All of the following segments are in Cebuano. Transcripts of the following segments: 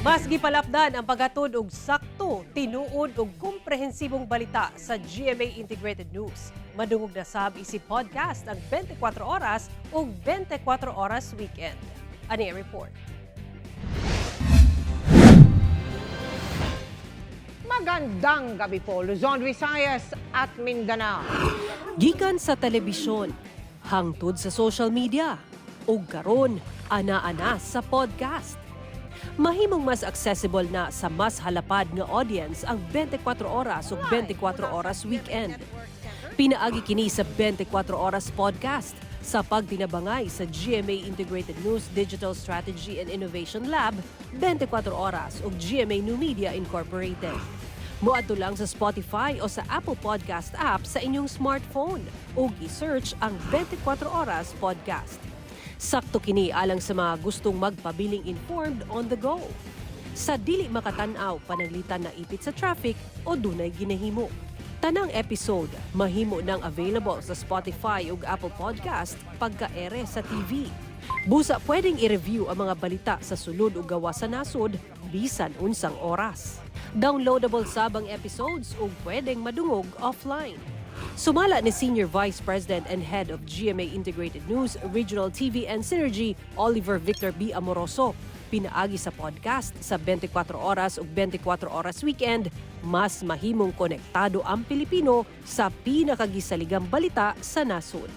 Mas gipalapdan ang paghatod og sakto, tinuod ug komprehensibong balita sa GMA Integrated News. Madungog na sab isip podcast ang 24 Oras ug 24 Oras Weekend. Ani ang report. Magandang gabi po, Luzon, Visayas at Mindanao. Gikan sa telebisyon, hangtod sa social media, ug karon ana-ana sa podcast. Mahimong mas accessible na sa mas halapad nga audience ang 24 Oras ug 24 Oras Weekend. Pinaagi kini sa 24 Oras Podcast sa pagtinabangay sa GMA Integrated News Digital Strategy and Innovation Lab, 24 Oras ug GMA New Media Incorporated. Moadto lang sa Spotify o sa Apple Podcast app sa inyong smartphone ug i-search ang 24 Oras Podcast. Sakto kini alang sa mga gustong magpabiling informed on the go. Sa dili makatan-aw, pananglitan na ipit sa traffic o dunay ginahimo. Tanang episode mahimo nang available sa Spotify ug Apple Podcast pagka-ere sa TV. Busa pwedeng i-review ang mga balita sa sulod ug gawas sa nasod bisan unsang oras. Downloadable sab ang episodes ug pwedeng madungog offline. Sumala ni Senior Vice President and Head of GMA Integrated News, Regional TV and Synergy, Oliver Victor B. Amoroso. Pinaagi sa podcast sa 24 Oras ug 24 Oras Weekend, mas mahimong konektado ang Pilipino sa pinakagisaligang balita sa nasod.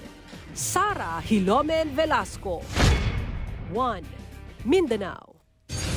Sara Hilomen Velasco. 1. Mindanao.